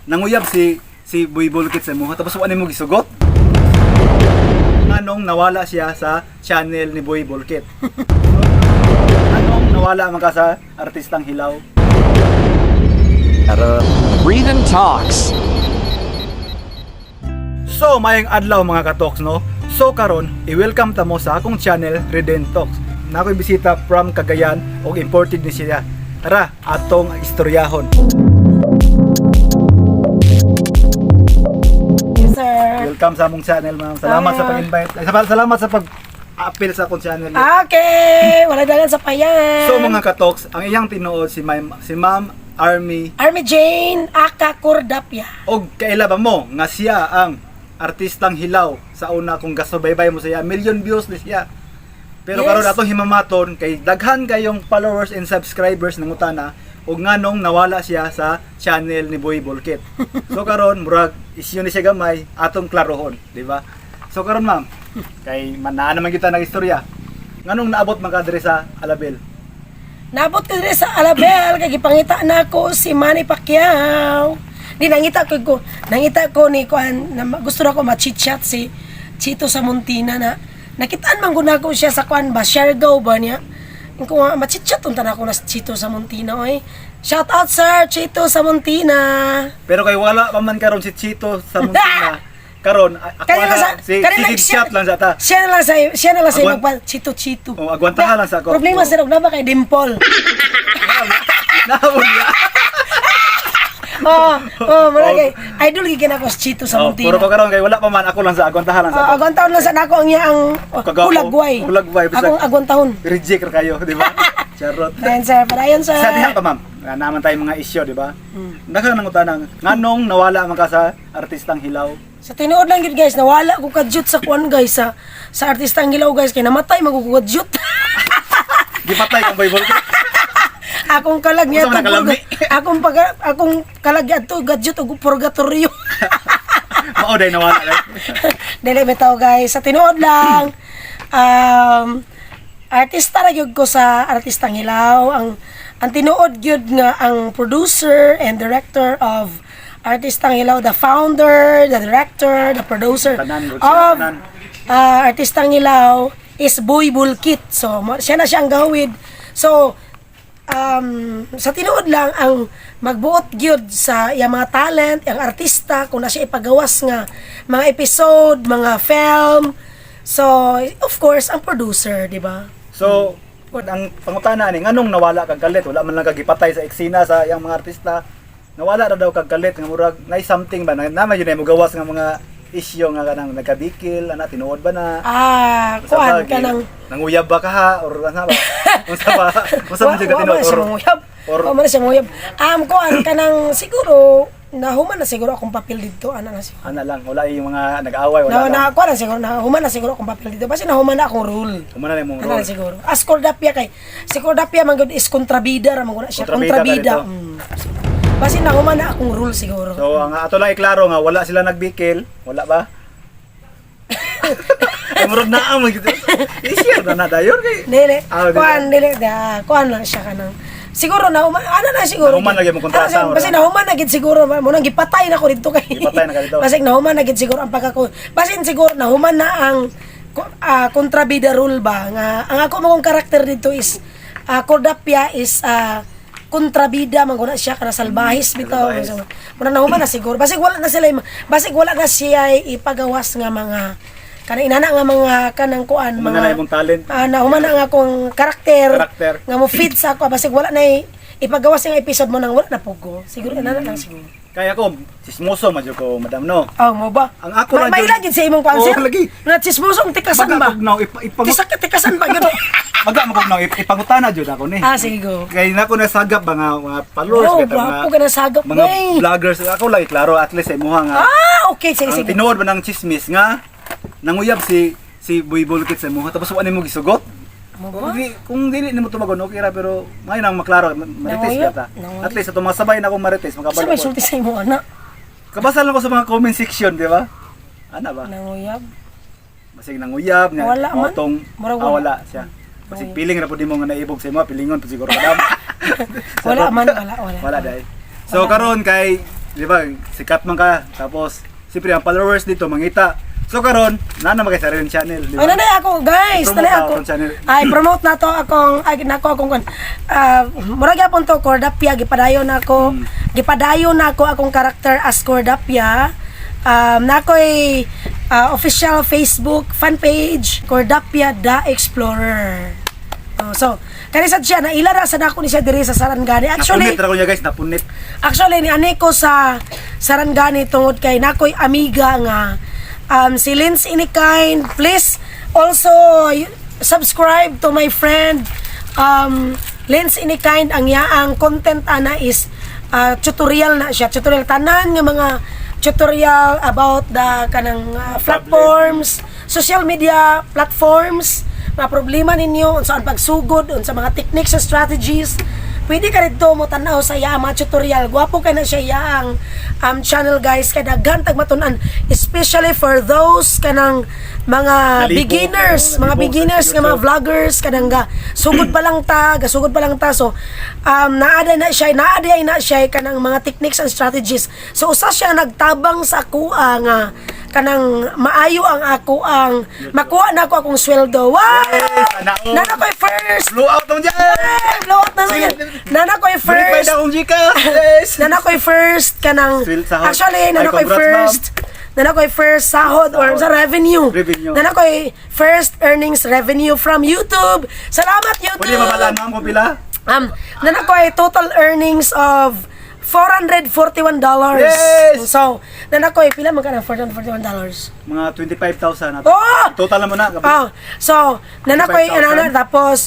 Nanguyab si si Boy Bulkit sa imuha tapos wa nimo gisugot. Anong nawala siya sa channel ni Boy Bulkit? Anong nawala man ka sa artistang hilaw? Breathe Talks. So, mayang adlaw, mga katoks, no? So, karon i-welcome ta mo sa akong channel, Reden Talks. Na ako'y bisita from Cagayan og imported ni siya. Tara, atong istoryahon. Yes, sir. Welcome sa among channel, ma'am. Salamat sa Ah. pag-invite. Ay, salamat sa pag-appeal sa akong channel. Okay, wala dagan sa payan. So, mga katoks, ang iyang tinuod si Ma'am Army Army Jane Aka Cordapia. og kaila ba mo nga siya ang artistang hilaw sa una kung gasubaybay mo siya, million views ni siya. Pero karon atong himamaton kay daghan kayong followers and subscribers nangutana og nganong nawala siya sa channel ni Boy Bulkit. So karon murag isyu ni siya gamay, atong klarohon, di ba? So karon, ma'am, kay manaa naman kita ng istorya. Nganong naabot man ka diri sa Alabel? Nabot ko diri sa Alabel kay gipangita na ako si Manny Pacquiao. Di nangita ko nangita ko ni kuan na, gusto na ko ma-chit-chat si Chito sa Montina na nakitaan man gud nako siya sa kuan ba, Siargao ba niya. Ko nga ma-chit-chat unta na ako na si Chito sa Montina oy. Shout out, Sir Chito sa Montina. Pero kay wala pa man karon si Chito sa Montina. Karon ako Kaya lang sa si kaya si chat lang sa ta. Siya na lang sa magpa Chito Chito. Oh, agwantahan lang sa ako. Problema sir, og na ba kay dimple. Naon niya. Oh, mura kay idol gid ako si Chito sa Oh, Montina. puro ko karon kay wala pa man, ako lang sa agwantahan lang sa Oh, ako. agwantahon lang sa nako ang iya ang oh, Kagapo. hulagway. Hulagway, bisag- Akong agwantahon. Reject ra kayo, di ba? Charot. Ayan sir, padayon sir. Sa diha pa, ma'am, nga naman tayo mga isyo, di ba? Daghan nang utanang nganong nawala man ka sa artistang hilaw? Sa tinuod lang gyud guys, nawala ko kadyot sa kuan guys sa artistang hilaw guys kay namatay man ko kadyot. Gipatay kang Bible. Akong kalag niya Unsa man ang kalami? Akong pag akong kalag adto gadyot og purgatorio. Mao day nawala kay. Dili bitaw guys, sa tinuod lang artista ra gyud ko sa Artistang Hilaw. Ang tinuod gyud nga ang producer and director of Artistang Hilaw, the founder, the director, the producer Tanan, Ruth, siya, of tanan. Artistang Hilaw is Boy Bulkit. So siya na siya ang gawid. So sa tinuod lang ang magbuot gyud sa iyang mga talent, ang artista kung na siya ipagawas nga mga episode, mga film. So, of course, ang producer, di ba? So, ang pangutana ni nganong nawala kag kalit, wala man lang kag gipatay sa eksena sa iyang mga artista. Nawala ra daw kag kalit nga murag nay something ba na naman yun ay mogawas nga mga isyu nga kanang nagkabikil ana, tinuod ba na? Ah, Unsa kuan ba, ka ng nanguyab ba ka ha or ano ba? Unsa ba? Unsa man jud ka Wa tinuod man siya or manguyab. or Wa man siya manguyab. Kuan ka ng siguro nahuman na siguro akong papel dito ana na siguro. Ana lang, wala yung mga nag-away, wala Na, lang. na, kuan na siguro, nahuman na siguro akong papel dito. Basta nahuman na akong role. Humana na imong Ano role. na siguro. As Cordapia kay si Cordapia man gud is kontrabida ra man gud na siya. Kontrabida ka Kontrabida. dito. Basta nahuman na akong role siguro. So ang ato lang iklaro nga wala sila nagbikil, wala ba? Ay, murag naa mo gid. I-share na na dayon kay. Dili. Ah, dili. Kuan dili da. Kuan lang siya kanang siguro na ano na siguro. Nahuman na gyud mo kontrata, Ano, basta wala. nahuman na gid siguro mo nang gipatay na ko dito kay. Gipatay na ka dito. Basta nahuman na gid siguro ang pagka basin siguro nahuman na ang kontrabida rule ba nga ang ako mong karakter dito is Cordapia is kontrabida man guna siya kana salbahis bitaw. Salbahis. So, muna nahuman na siguro. Basig wala na sila basig wala na siya ipagawas nga mga kanang inana nga mga kanang kuan Human mga na na imong talent. Ah, nahuman na nga akong karakter, Karakter. nga mo fit sa ako basig wala na ipagawas nga episode mo nang wala na pugo siguro inana lang siguro. Kaya ako sismoso man jud ko, madam, no. Oh, mo ba? Ang ako lang may jud- lagi sa imong kuan Oo, sir. lagi. Na chismoso ang tikasan ba? Maga kog now ipag Tisak tikasan ba gyud? Maga mo kog now ipangutana jud ako ni. Ah, sige go. Kay nako nasagap ba nga mga followers Oh, kay mga gwapo ka na sagap, mga bay. vloggers ako lang iklaro at least sa imuha nga. Ah, okay, sige Ang sige. tinuod ba ng chismis nga nanguyab si si Boy Bulkit sa imuha tapos wa nimo gisugot? Mo Kung ba? di, kung dili nimo tumagon, okay ra, pero ngayon ang maklaro marites Nanguyab? ka ta. Nanguyab. At least atong mga sabay na akong marites Sa makabalo may ko. sulti sa imo ana. Kabasa lang ko sa mga comment section, di ba? Ana ba? Nanguyab. Basig nanguyab niya. Wala man. Tong, Murag ah, wala. wala siya. Basig piling ra pud nimo nga naibog sa imo, pilingon pud siguro kadam. Wala man, wala, wala. Wala dai. So karon kay Di ba, sikat man ka. Tapos, siyempre, ang followers dito, mangita. So, karon naa na magay sariling channel, di ba? Oh, nanay ako, guys. Promote Nanay na ako. akong channel. Ay, promote na to akong, ay, nako akong, kwan. Ah, murag gyapon to, Cordapia, gipadayon ako. Gipadayon na ako akong karakter as Cordapia. Nakoy official Facebook fan page, Cordapia the Explorer. Oh, so, kani sad siya, naila ra sa nako ni siya diri sa Sarangani. Actually, Napunit ra ko niya, guys, napunit. Actually, ni ani ko sa Sarangani tungod kay nakoy amiga nga si Linz Inikind. Please also subscribe to my friend Linz Inikind. Ang yaang content ana is tutorial na siya. Tutorial tanan nga mga tutorial about the kanang platforms, social media platforms, mga problema ninyo, unsa ang pagsugod, unsa mga techniques and strategies. Pwede ka rito mo tanaw sa iya mga tutorial. Gwapo kay na siya iyaang channel, guys, kay daghan tag matun-an, especially for those kanang mga Nalibo, beginners, oo, mga nalibo sa beginners nga mga YouTube. vloggers kanang ga sugod pa lang ta, gasugod pa lang ta. So naada na siya, naada ay na siya kanang mga techniques and strategies. So usa siya nagtabang sa akua nga kanang maayo ang ako ang makuha na ako akong sweldo. Wow! Yes, ana ko. Nana ko'y first! Blow out naman dyan! Ay, blow out na Sige. naman. Nana ko'y Verified first. akong Gcash! Yes! Nana ko'y first kanang Sweldo sahod. Actually, nana Ay, ko'y congrats, first. Nana ko'y first sahod or sa revenue. Revenue. Nana ko'y first earnings revenue from YouTube. Salamat, YouTube. Pwede mabalaan, ma'am, kung pila? Nana ko'y total earnings of $441. Yes! So, nana ko'y pila man ka na $441? Mga 25,000. Oh! Total na mo na. Oh, so nanakoy 25,000. ano tapos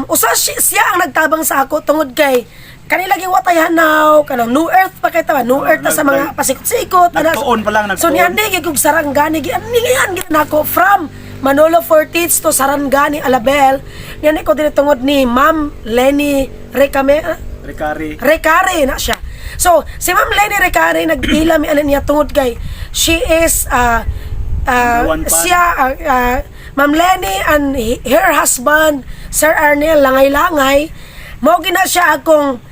usa siya ang nagtabang sa ako tungod kay kanila gi watay hanaw kanang New Earth pa kay tawa New Oh, Earth na sa mga pasikot-sikot ana. Nagtuon pa lang, So nagtuon. niyan gyud kog Sarangani gi ani gid nako from Manolo Fortits to Sarangani Alabel. Niyan ko diri tungod ni Ma'am Lenny Recame, ah? Recari. Recare na siya. So, si Ma'am Lenny Recare nag-ila mi ano niya tungod kay she is Number one fan. siya Ma'am Lenny and her husband Sir Arnel Langay-Langay mao gina siya akong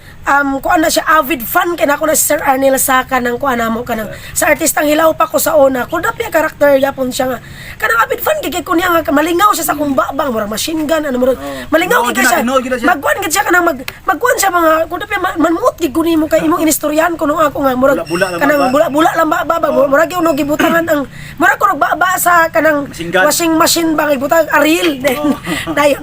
kuan na siya avid fan kay nako na si Sir Arnel sa kanang kuan namo kanang sa artistang hilaw pa ko sa una kun dapat karakter yapon siya nga kanang avid fan gid kay ko niya nga malingaw siya sa akong babang murag machine gun ano murag malingaw Tinuod gid kay gid na, siya tinuod gid na siya. magkuan gid siya kanang magkuan siya mga kun dapat manmuot gid ko nimo kay imong inistoryahan kuno ako nga murag Bula-bula lang kanang ba? bula-bula lang ba murag yung gibutangan ang murag ko ba sa kanang Machine gun. washing machine ba nga ibutang aril then dayon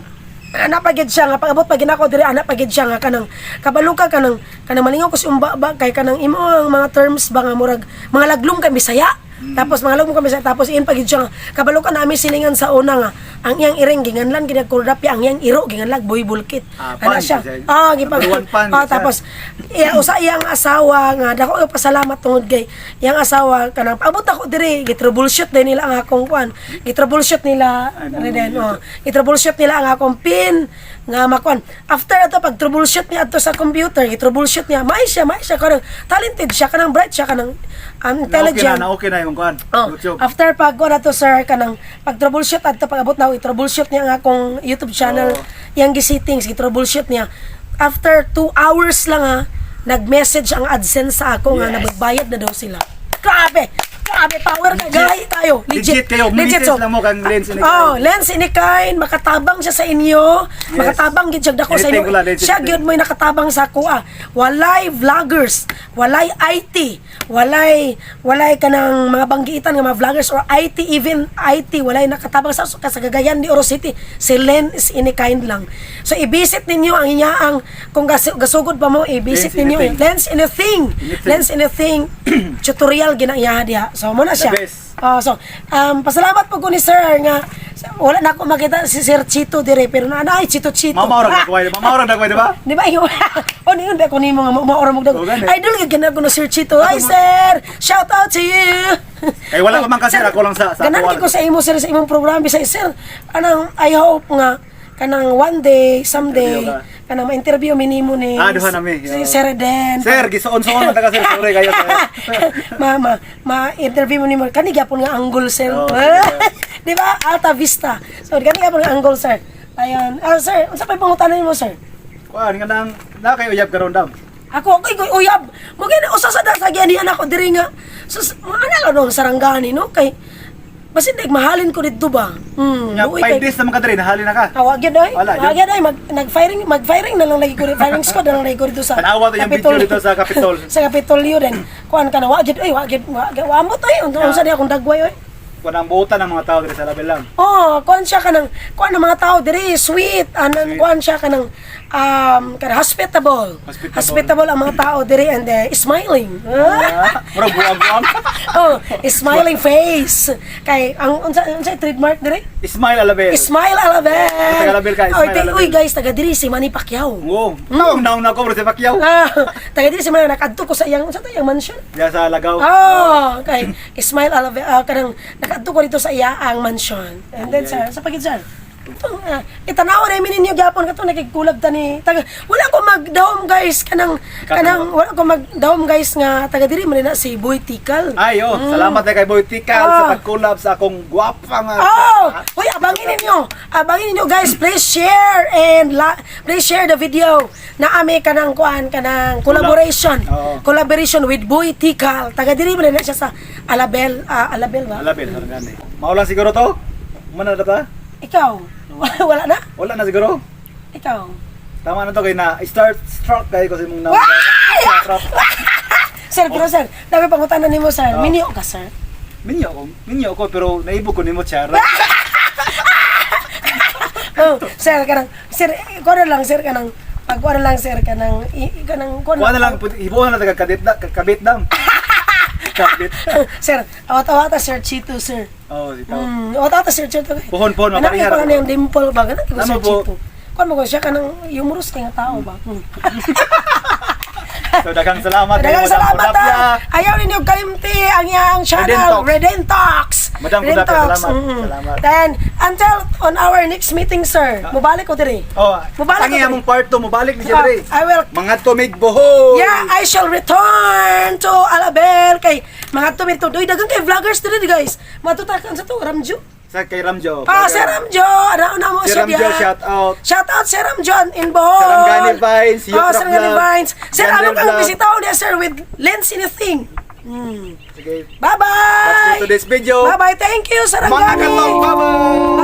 anak pa gid siya nga pag-abot pa ginako diri anak pa gid siya nga kanang kabalo ka kanang kanang malingaw ko si umba ba kay kanang imo ang mga terms ba nga murag mga laglong kay Bisaya. Tapos mga laglong kay Bisaya tapos iyon pa gid siya nga kabalo ka nami silingan sa una nga ang iyang iring ginganlan gid kordapya ang iyang iro ginganlag boy bulkit. Ah, Ana pan, siya. siya. Ah, gipag Number one pan, ah, siya. tapos iya usa iyang asawa nga dako ko pasalamat tungod kay iyang asawa kanang paabot ako diri gi-troubleshoot din nila ang akong kuan gi-troubleshoot nila Ay, Reden, oh, gi-troubleshoot nila ang akong pin nga makuan after ato pag troubleshoot niya adto sa computer gi-troubleshoot niya may siya kanang talented siya kanang bright siya kanang intelligent. Na okay na, na okay na yung kuan. Oh, YouTube. after pag kuan ato, sir, kanang pag troubleshoot adto pag abot na ako, i-troubleshoot niya ang akong YouTube channel, yang gi-settings gi-troubleshoot niya. After 2 hours lang ah, nag-message ang AdSense sa ako nga nagbayad na daw sila. Grabe! Grabe, power ka, gahi tayo. Legit kayo. Legit. Message lang mo kang Lens Inikain. Oh, Lens Inikain, makatabang siya sa inyo. Makatabang gid siya dako sa Anything inyo. ko lang, Lens Siya Inikain. gyud mo'y nakatabang sa ako ah. Walay vloggers, walay IT, walay kanang mga banggiitan nga mga vloggers or IT, even IT walay nakatabang sa Cagayan de Oro City. Si Len is Inikain lang. So i-visit ninyo ang inyaang kung gasugod pa mo i-visit Lens ninyo Anything. Lens Anything. Anything. Lens Anything tutorial ginang iya diha. So mo na The siya. best. Oh, so pasalamat po ko ni sir nga wala na ako makita si Sir Chito dire pero na ay Chito Chito. Mamaura na kuway, mamaura na kuway, di ba? Di ba yung o niyon ba ko nimo nga maura mo dag. Oo, gani. Idol gyud gana ko no Sir Chito. Hi sir, shout out to you. Eh, wala pa man kasi, ako lang sa Ganan ako kay ko sa imo sir sa imong programa bisay sir. Anang I hope nga kanang one day someday Interview ka. kanang ma-interview mi nimo ni Ah, duha na mi. si Oo. Sir Den. Sir, gisuon-suon man ta ka, sir. Sorry kayo, sir. Ma ma interview mo nimo kani gyapon nga angle sir. Oo, sige. Di ba? Alta Vista. So kani gyapon nga angle sir. Ayan. Ah, sir, unsa pa pangutana nimo sir? Kuan nga nang na kayo uyab karon dam. Ako ako ikoy uyab. Mo gani usa sa dasagyan ako diri nga. Sus, mga ano lang Sarangani, no, kay basin dag mahalin ko didto ba. Nya, Luoy 5 kay- days naman ka diri, nahalin na ka. Awag yun oy. Wala, Wag yun oy. Nag-firing na lang lagi ko, firing squad na lang lagi ko dito sa Tanawa to yung video dito sa Capitol. Sa Kapitolyo din. Kuan ka na wa jud oy, wa jud wa mo to oy. Unsa di akong dagway oy. Kuan ang buutan ng mga tao diri sa Alabel lang. Oh, kuan siya kanang kuan ng mga tao diri sweet, anan kuan siya kanang kanang hospitable. Hospitable. Hospitable ang mga tao diri and smiling. Ah, murag buang-buang. Oh, smiling face. Kay ang unsa unsa trademark diri? Smile Alabel. Smile Alabel. Taga Alabel ka, Oy, Smile Alabel. uy guys, taga diri si Manny Pacquiao. Oo. Tawag naon na ako bro si Pacquiao. Ah, taga diri si Manny, nakadto ko sa iyang unsa to iyang mansion? Diya sa Lagaw. Oh, kay Smile Alabel, kanang nakadto ko dito sa iya ang mansion. And then sir, sa pagid sir. Itong, itanaw na ninyo gyapon kato nakigkulab ta ni taga wala ko magdawom guys, kanang kanang wala ko magdawom guys nga taga diri man na si Boy Tikal. Ay, oh, salamat kay Boy Tikal sa pag-collab sa akong gwapa nga. Oh! Uy, abangin ninyo. Abangin ninyo guys, please share and please share the video na ami kanang kuan kanang collaboration. Oo. Collaboration with Boy Tikal. Taga diri man na siya sa Alabel, Alabel ba? Alabel, Sarangani. Mao lang siguro to? Mana na ta? Ikaw. Wala na? Wala na siguro. Ikaw. Tama na to kay na start struck kay ko sa imong naon. Struck. Sir, pero sir, dami pangutana nimo sir. Oh. Minyo ka, sir? Minyo ko, minyo ko pero naibog ko nimo chara. Oh, sir kanang sir, kuan na lang sir kanang pag kuan na lang sir kanang kanang kuan Kuha na lang hibuon na taga kabit na kabit dam. Kabit. Sir, awat-awata Sir Chito, sir. Oh, si tao. Awat-awata Sir Chito. Puhon, puhon, Anak maparihar ko ako. na yung dimple ba? Ganun ko Tama Sir po. Chito. Kuan mo ko siya kanang humorous kay nga tao ba? So daghang salamat kay Daghang Madam salamat Kudapia. ah. Ayaw ninyo kalimti ang iyang channel Redentox. Redentox. Madam Kudapia, salamat. Salamat. Then until on our next meeting, sir. Mubalik ko diri. Oh, Mubalik ang ko diri. among part 2 mubalik ni siya Ah, diri. I will. Mga tumig bohol. Yeah, I shall return to Alabel kay mga tumito. Doy daghang kay vloggers diri guys. Matutakan sa to Ramjo. Sa kay Ramjo. Ah, Sir Ramjo, ano na mo Sir siya Ramjo, diya. shout out. Shout out Sir Ramjo in Bohol. Sir Ramgani Vines, Oh, Yutrap Sir Ramgani Vlog, Vines. Sir, Dandel ano kang Vlog. bisitaw niya, sir, with Lens Anything. Sige. Bye-bye! That's it today's video. Bye-bye. Thank you, Sir Mga Ramgani. katong, bye-bye.